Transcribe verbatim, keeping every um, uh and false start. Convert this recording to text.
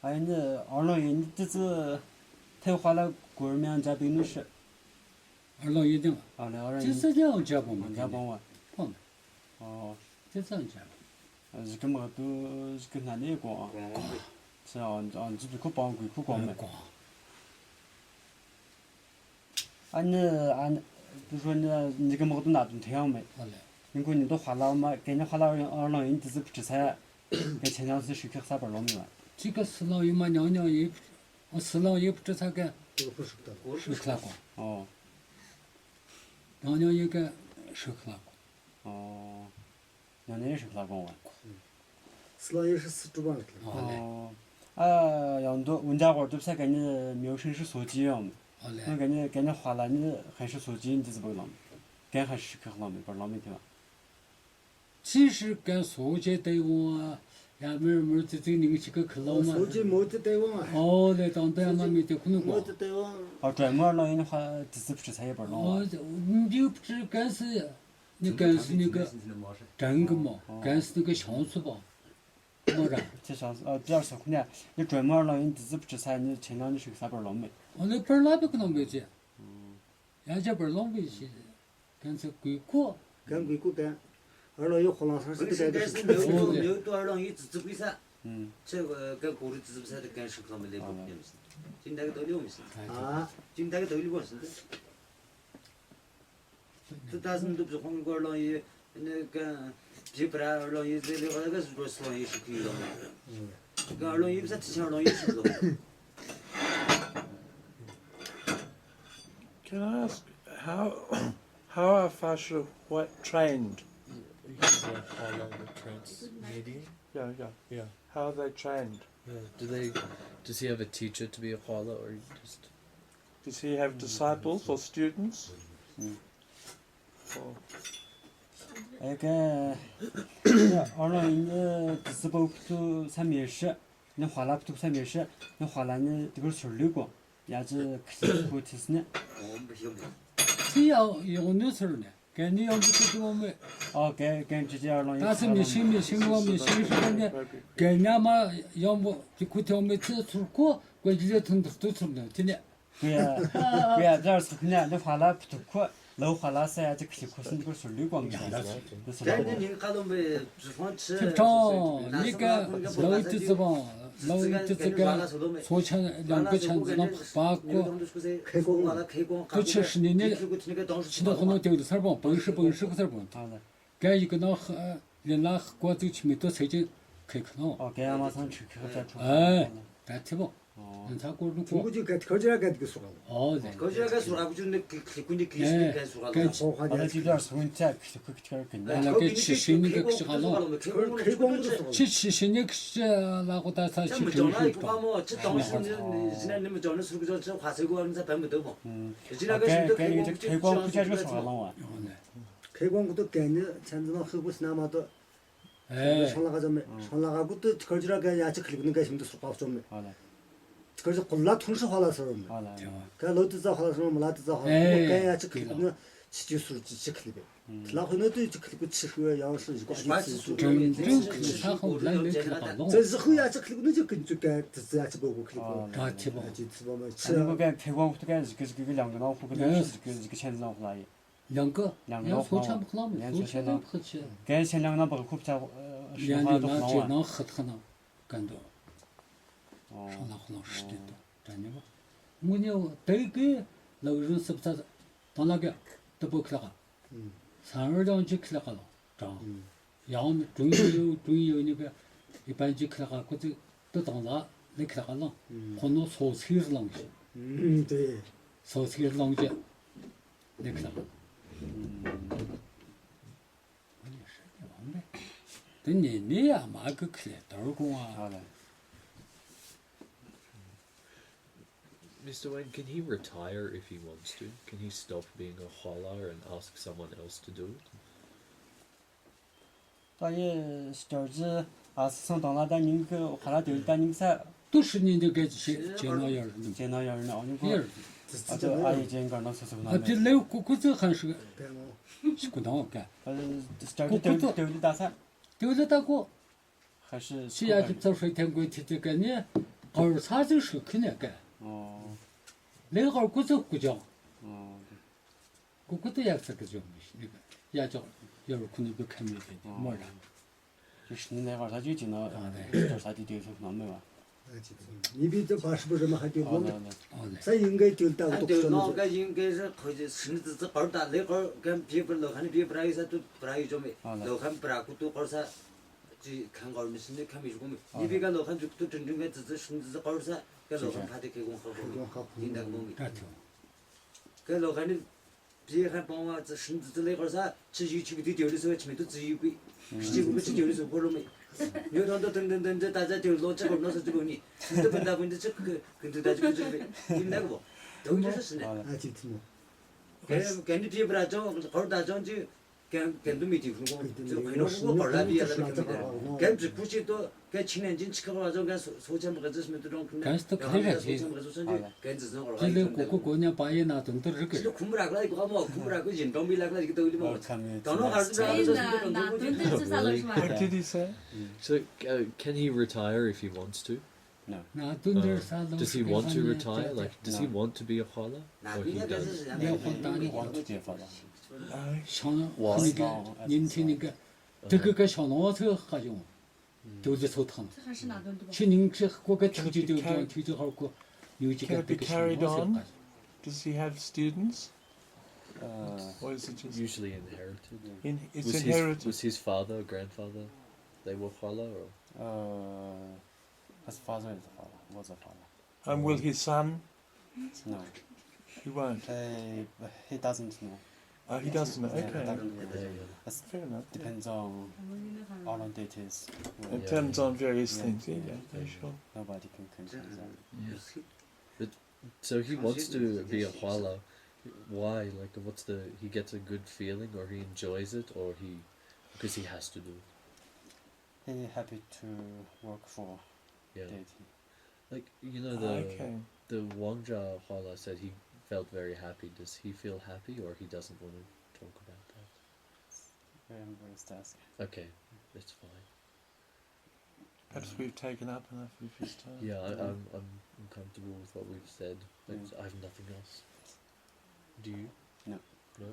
ཨ་ཡིན་ནི་ཨར་ལོང་ཡིན་ནི་ཏི་ཙི་ཐེ་ཧ་ལ་གོར་མིང་འཇབ་པིག་ནུ་ཧྲི། ཨར་ལོང་ཡིན་ནི། ཨ་ལེ་ཨར་ལོང་ཏི་ཡིན་ཙི་ཀྱང་འཇབ་པོ་མ་འཇབ་པོ་བ། ཕོ་ནི། ཨོ། ཏི་ཙི་འཇབ། གཞི་གི་མ་ཏུ་གཞི་གི་སྣ་ནས་གོང་། གོང་། ཅི་ཨ་ཨ་འཇུ་དུ་ཁུ་པང་གུ་ཁུ་གོང་མེད། གོང་། ཨ་ནི་ཨ་ནི་དུ་ཧྲོ་ནི་ཉི་གི་མག་ཏུ་ན་དུ་ཐེ་ཡང་མེད། ཨ་ལེ། ཉིན་གུ་ཉིན་དུ་ཧ་ལ་མ་གེ་ཉི་ཧ་ལ་ཨར་ལོང་ཡིན་ཏི་ཙི་བུ་ཁྲི་ས་ཡ། གེ་ཆེ་ཉང་སི་ཧྲི་ཁི་ས་པར་ལོང་མི་བ། ཅི་ག་སི་ལོང་ཡིན་མ་ཉང་ཉང་ཡིན། ཨ་སི་ལོང་ཡིན་བུ་ཁྲི་ས་གེ་ཧྲི་ཁི་ལ་གོ། ཨོ། ཉང་ཉང་ཡིན་གེ་ཧྲི་ཁི་ལ་གོ། ཨོ། ཉང་ཉང་ཡིན་ཧྲི་ཁི་ལ་གོ་བ། སི་ལོང་ཡིན་ཧྲི་སི་ཀྲུ་པང་ཧྲི་ཁི་ལ། ཨོ་ལེ། ཨོ། ཨ་ཡང་དུ་འུན་ཇ་གོར་དུ་ས་གེ་ཉི་མེའུ་ཧྲིན་ཧྲི་སོ་ཅི་ཡོང་། ཨོ་ལེ། ང་གེ་ཉི་གེ་ཉི་ཧ་ལ་ཉི་ཧྲིན་ཧྲི་སོ་ཅི་ཡིན་ཏི་ཙི་བུ་ལོང་། གེ་ཧྲི་ཁི་ལོང་མེད་པར་ལོང་མེད་ཐེ་བ། ཅི་ཧྲི་གན་སོ་ཅེ་ཏེ་ཡོང་ཨ། ཡ་མེར་མེར་ཙི་ཙི་ནིང་ཅི་ཀ་ཁི་ལོ་མ། སོ་ཅེ་མོ་ཙི་ཏེ་ཡོང་ཨ། ཨོ་ལེ་དང་ཏེ་ཨ་མ་མི་ཏེ་ཁུ་ནུ་མོ་ཙི་ཏེ་ཡོང་ཨ། ཨ་ཏྲོ་མོ་ལོ་ཡིན་ཧ་ཏི་ཙི་ཕྲི་ས་ཡེ་པར་ལོང་ཨ། ཨོ་འདི་ཕྲི་གན་སི་ནི་གན་སི་ནི་ག་དྲན་གི་མོ་གན་སི་ནི་ག་ཤང་སུ་པ་མོ་ར། ཅི་ཤང་སུ་ཨ་ཏྲ་སོ་ཁུ་ནི་ཡ་ཏྲོ་མོ་ལོ་ཡིན་ཏི་ཙི་ཕྲི་ས་ནི་ཆེ་ནང་ནི་ཧྲི་ས་པར་ལོང་མེད། ཨོ་ལེ་ཕར་ལ་པི་ཀ་ནང་གི་ཅི་ཡ་ཅི་པར་ལོང་གི་ཅི། གན་ཚ་གུས་ཀོ། གན་གུས་ཀོ་གན། ཨར་ལོང་ཡོད་ཁོ་ལང་སང་ཤི་ཏི་གན་ཏི་ཤི་ཏི་ཤི་ཏི་ཤི་ཏི། མེའུ་ཏུ་ཨར་ལོང་ཡོད་ཙི་ཙི་གུས་ས། ཆེ་གན་གོ་རུ་ཙི་ཙི་ས་ཏི་གན་ཤི་ཁ་མི་ལེ་པོ་ཉམས་སི། ཅིན་ད་གི་དོ་ལི་བོ་མི་སི། ཨ། ཅིན་ད་གི་དོ་ལི་བོ་སི། ཏི་ད་སི་འདུབ་སི་ཁོང་གི་ཨར་ལོང་ཡོད་ནི་གན་ཇི་པ་ར་ཨར་ལོང་ཡོད་ཟེ་ལེ་ཁོ་ལ་ག་སི་རོ་སི་ལོང་ཡོད་ཤི་ཁུ་ཡོད་ལོང་། གན་ཨར་ལོང་ཡོད་ས་ཏི་ཆ་ཨར་ལོང་ཡོད་ཤི་ལོང་། Can I ask how how are Fasha what trained? He's a Hala that trains Median. Yeah, yeah. Yeah. How are they trained? Yeah. Do they? Does he have a teacher to be a Hala, or you just? Does he have disciples or students? Or ཨེ་ག་ཨོ་ལོ་ཡིན་ཏི་སི་པོ་ཐུ་ས་མེ་ཤི། ནི་ཧ་ལ་ཐུག་ས་མེ་ཤི། ནི་ཧ་ལ་ནི་དི་གུར་སུར་ལུས་གོ། ཡ་ཅི་ཁི་ཁུ་ཐིས་ནི། ཐི་ཡ་ཡོང་ནི་སུར་ནི། གན་ནི་ཡོང་གི་ཐུག་གི་མོ་མེ། ཨོ་གན་གན་ཅི་ཅི་ཨ་ལོང་ད་སི་མི་ཤི་མི་ཤི་ངོ་མི་ཤི་ཤི་གན་ནི། གན་ཉ་མ་ཡོང་བོ་ཐི་ཁུ་ཐི་ཡོང་མེ་ཐི་སུར་གོ། གོ་ཇི་ལེ་ཐུན་དུ་སུར་ནི་ཐི་ནི། ཀུ་ཡ། ཀུ་ཡ་ཛར་སུ་ཁུ་ནི་ཨ་ནི་ཧ་ལ་ཕུ་ཐུ་ཁུ་ལོ་ཧ་ལ་ས་ཡ་ཅི་ཁི་ཁུ་སུན་ཁུ་སུ་ལུ་ཀོང་ཀི་ཡ་ལ་སུ། ནི་སུ་ལ་ཀོང་། ཁྲིབ་ཁྲོང་ནི་ཀ་ལོ་ཏི་ཙི་བང་ལོ་ཏི་ཙི་ཀ་སོ་ཆ་ལམ་ཀ་ཆ་ཛི་ནམ་པ་ཀོ། ཏུ་ཆི་ཧྲི་ནི་ནི་ཆི་ནི་ཧོ་ནོ་ཏེ་ལ་སར་བང་བང་ཧྲི་བང་ཧྲི་ཀ་སར་བང་ཐང་ལ། ག་ཡི་གི་ནང་ལེ་ལ་ཀོ་ཙི་ཆི་མི་ཏོ་སེ་ཅི་ཁེ་ཁ་ནོ། ཨོ་ག་ཡ་མ་སང་ཆུ་ཁེ་ཁ་ཆ་ཁྲོ། ཨེ་ད་ཐི་བོ། ཨོ་ཡང་ཚ་ཀོ་རུ་ཀོ། ཁོ་ཅི་ག་ཁོ་ཅི་ར་ག་དི་གི་སུ་ག་ལོ། ཨོ་ལེ། ཁོ་ཅི་ར་ག་སུ་ར་ཁོ་ཅི་ནི་ཁེ་ཁེ་ཁུ་ནི་ཁེ་ཤི་ནི་ག་སུ་ག་ལོ། ཁོ་ཧ་ཨ་ད་ཅི་ད་སུ་ཁུ་ཆ་ཁེ་ཁུ་ཁེ་ཁ་ག་ཉ། ཨ་ལ་ཀེ་ཆི་ཤི་ནི་ག་ཁེ་ཁ་ལོ། ཁེ་ཁོང་གི་སུ་ག་ལོ། ཆི་ཆི་ཤི་ནི་ཁེ་ལ་ཀོ་ད་ཚ་ཆི་ཁེ་ཤི་ཏོ། ཆི་ཏོང་ཤི་ནི་ནི་ནི་མི་ཅོ་ནི་སུ་ག་ཅོ་ཆི་ཧ་སེ་གོ་ཨ་ནི་ཚ་བན་མི་དོ་མོ། ཅི་ན་ག་ཤི་ཏོ་ཁེ་ཁོང་ཁུ་ཆ་ཁེ་སུ་ག་ལོ་བ། ཁེ་ཁོང་གི་ཏོ་ག་ནི་ཆན་ཛི་མ་ཧི་གུ་སི་ན་མ་ཏོ། ཨེ། ཤོང་ལ་ག་ཅོ་མེ། ཤོང་ལ་ག་གུ་ཏུ་ཁར་ཅི་ར་ག་ཡ་ཅི་ཁི་ལི་གུ་ནི་ག་ཤིམ་ཏུ་སུ་ཀ་ཅོ་མེ། ཨ་ལ། ཁར་ཅི་ཀུ་ལ་ཐུང་ཧྲི་ཧ་ལ་སོ་རོ་མེ། ཨ་ལ། ག་ལོ་ཏི་ཙ་ཧ་ལ་སོ་རོ་མ་ལ་ཏི་ཙ་ཧ་ལ་སོ་རོ་ག་ཡ་ཅི་ཁི་ལི་གུ་ནི་ཆི་ཅི་སུ་ཅི་ཅི་ཁི་ལི་བེ། ལ་ཧུ་ནོ་ཏུ་ཅི་ཁི་ལི་གུ་ཆི་ཧུ་ཡང་སུ་ཞི་གོ་ཅི་ཅི་སུ་ཅི་ཁི་ལི་གུ་ནི་ཅི་ཁི་ལི་ཁ་ཧོ་ལ་མེ་ཁི་ལ་ག་ལོ། ཙ་ཟི་ཧུ་ཡ་ཅི་ཁི་ལི་གུ་ནི་ཅི་ཀུན་ཅུ་ག་ཏི་ཙ་ཡ་ཅི་བོ་གུ་ཁི་ལི་གུ། ད་ཅི་བོ། ཅི་ཙི་བོ་མེ་ཅི། ཨ་ནི་གུ་ག་ཐེ་ཝང་ཧུ་ཏུ་ག་ཟི་ཀི་ཟི་ཀི་གི་ལང་གི་ནང་ཧུ་གི་ནང་ཟི་ཀི་ཟི་ཀི་ཆན་ནང་ཧུ་ལ་ཡི། ཡང་ཀི། ཡང་ཡང་སོ་ཆ་མཁ་ལ་མི་སོ་ཆ་ལ་ཁ་ཆེ། གན་ཆེན་ལང་ན་བག་ཁུབ་ཆ་ཡང་ནི་ན་ཆེ་ནང་ཁ་ཐག་ན་གན་དོ། ཧྲང་ལ་ཁོ་ལང་ཧྲི་དེ་དོ་དྲ་ཉེ་བ། ངུ་ཉེ་བ་དེ་གི་ལག་རིན་སུབ་ཚ་དང་ལ་ག་དུ་པོ་ཁ་ལ་ག་ས་ར་རང་ཅི་ཁ་ལ་ག་ལ་དྲང་། ཡང་ནི་ཀྲུང་ཡོ་ཀྲུང་ཡོ་ནི་ག་ཡི་པན་ཅི་ཁ་ལ་ག་ཁོ་ཚི་དུ་དང་ལ་ལི་ཁ་ལ་ག་ལང་ཁོ་ནོ་སོ་སི་རི་ལང་ཞི། དེ་སོ་སི་རི་ལང་ཅི། ལེགས་ལགས། དེ་ནས་ནི་ཡ་མ་གི་ཁི་ལེ་དར་གོང་ཨ། Mister Wang, can he retire if he wants to? Can he stop being a hola and ask someone else to do it? ད་ཡེ་སྟར་ཟི་ཨ་སི་སང་དང་ལ་ད་ཉིང་གི་ཧ་ལ་དེ་ད་ཉིང་ས། ཏུ་ཧྲི་ཉིན་དེ་གལ་ཆེ་ཆེ་ན་ཡར་ནི། ཆེ་ན་ཡར་ནི་ཨ་ཉིང་གོ། ཡར། ཨ་ཏུ་ཨ་ཡེ་ཅན་གར་ན་སོ་སོ་ན་ཨ་ཏི་ལེའུ་ཀུ་ཀུ་ཙི་ཧན་ཧྲི། ཤི་ཀུ་དང་ཀ། སྟར་ཏེ་ཏེ་ཏེ་ད་ས། ཏེ་ལེ་ད་གོ། ཧ་ཤི་ཤི་ཡ་ཁྱི་ཚོ་ཧྲི་ཐན་གོ་ཐི་ཏི་ཀ་ནི། ཨོ་ས་ཚིགས་ཧྲུལ་ཁི་ནས་ཀ། ཨོ། ལེགས་ཨོར་ཀུ་ཚུགས་ཀུ་ཅོག་ཨོ། ཀུ་ཀུ་ཏུ་ཡག་ཚ་ཀི་ཅོག་མི་ཤི་ནི་ཀ། ཡ་ཅོག་ཡ་རུ་ཁུ་ནི་བུ་ཁ་མི་ཤི་ནི་མོ་ར། ཡུ་ཤི་ནི་ལེགས་ཨོར་ས་ཅུ་ཅི་ན་ཨ་ནི་ཏོ་ས་ཏི་ཏི་ལྷུག་ན་མེ་བ། ཨ་ཅི་ཚུ་ནི་བི་ཏུ་པ་ཧྲི་པུ་རི་མ་ཧ་ཏི་ཨོ་ལོ་ནི་ནི། ཨོ་ལེ། ས་ཡིན་གེ་ཏུ་ཏ་ཨ་ཏུ་ཏོག་ནོ་ཀ་ཡིན་གེ་རི་ཁོ་ཅི་ཤི་ནི་ཙི་ཙི་ཀོར་ཏ་ལེགས་ཨོར་ཀན་པི་པུར་ལོ་ཁ་ནི་པི་པུར་ཨ་ཡུ་ས་ཏུ་པུར་ཨ་ཡུ་ཅོ་མེ་ཨོ་ལེ། ལོ་ཁ་པུར་ཨ་ཀུ་ཏུ་ཀོར་ས། ཅི་ཁང་གོར་མི་སྲིད་ནི་ཁ་མི་ཞུ་གོ་མི། ཨ་ནི་བི་ག་ལོ་ཁ་འཇུག་ཏུ་དྲིན་དྲིན་ག་ཙི་ཙི་ཤིན་ཙི་ཙི་གོར་ས་ག་ལོ་ཁ་ཕ་ཏི་ཁེ་གོང་ཁ་གོ་མི་ཡིན་ད་གོ་མི། ད་ཐུ། ག་ལོ་ཁ་ནི་བི་ཧ་པོང་བ་ཙི་ཤིན་ཙི་ཙི་ལེ་གོར་ས་ཅི་ཡུ་ཆུ་གི་དུས་དེ་རི་སོ་ཆི་མི་ཏུ་ཙི་ཡུ་པི། ཤི་ཅི་གོ་མི་ཅི་དེ་རི་སོ་གོ་རོ་མི། ཉོ་ཐོང་ཏོ་ཏན་ཏན་ཏན་ཏན་ད་ཙ་དེ་ལོ་ཅི་གོ་ནོ་སོ་ཅི་གོ་ནི། ཏུ་ཕན་ད་ཕན་ཏུ་ཅི་གི་གི་ཏུ་ད་ཅི་གོ་ཅི་གི་ཡིན་ད་གོ། དོ་གི་ཅི་སི་ནི། ཨ་ཅི་ཐུ་མོ། ག་ག་ནི་བི་པུར་ཨ་ཅོང་གོར་ད་ཅོང་ཅི། གན་གན་དུ་མི་དེ་ཧུ་ཀོང་ཙུ་ཁོ་ནོ་ཧུ་ཀོ་གོ་ལ་བི་ཡ་ལ་ཁ་མི་དེ་གན་ཙུ་ཕུ་ཤི་ཏོ་གན་ཆིང་ནན་ཅིན་ཆི་ཁ་བ་ཅོང་གན་སོ་ཆམ་ག་ཙུ་སྨི་ཏུ་ཀྲོང་ཁུ་གན་སྟ་ཁ་ར་སོ་ཆམ་ག་ཙུ་ཆང་ཅི་གན་ཙུ་ཟོང་གོ་ལ་ཅི་ལེ་གོ་གོ་གོ་ཉ་པ་ཡེ་ན་དུང་དུ་རི་ཀི་ཅི་ལེ་ཁུམ་ར་ཀ་ལ་གོ་མོ་ཁུམ་ར་ཀི་ཡིན་ཀྲོང་བི་ལ་ཀ་ལ་ཀི་ཏོ་ལི་མོ་ཏོ་ནོ་ཧར་ཙུ་ཅང་ཙུ་སྨི་ཏུ་ཀྲོང་ཁུ་ཡིན། What did he say? So, uh, can he retire if he wants to? No. ན་དུང་དུ་ས་ལོ། Does he want to retire? Like, does he want to be a Hwala? Or he doesn't? ནེ་ཧོ་ད་ནི་ཧོ་ཏུ་ཅེ་ཧྥ་ལ། ཤང་ཁོ་ནི་གི་ཉིན་ཐེ་ནི་གི་དུ་གི་གི་ཤང་ལོ་ཚོ་ཁ་ཡོང་། དུ་ལི་ཚོ་ཐང་། ཆུ་ཉིང་ཁྲི་ཁོ་གི་ཐུག་ཅི་ཏུ་ཅོང་ཐུག་ཅི་ཧར་ཁོ་ཡུ་ཅི་གི་དུ་གི་ཤང་ལོ་ཚོ་ཁ། Does he have students? Uh, or is it just usually inherited? In, it's was his, inherited. Was his father, grandfather, they were Hwala or? Uh, his father is a Hwala, was a Hwala. And will his son? No. He won't. Uh, he doesn't know. Oh, he doesn't know. Yeah, okay. He doesn't know. That's fair enough. Depends on how long it is. It depends on various things. Yeah, yeah, yeah, sure. Nobody can confirm that. Yeah. But so he wants to be a Hwala. Why? Like, what's the? He gets a good feeling, or he enjoys it, or he, because he has to do. He happy to work for deity. Like, you know, the the Wangja Hwala said he felt very happy. Does he feel happy, or he doesn't want to talk about that? Very embarrassed to ask. Okay, it's fine. Perhaps we've taken up enough of his time. Yeah, I, I'm, I'm comfortable with what we've said. Like, I have nothing else. Do you? No. No?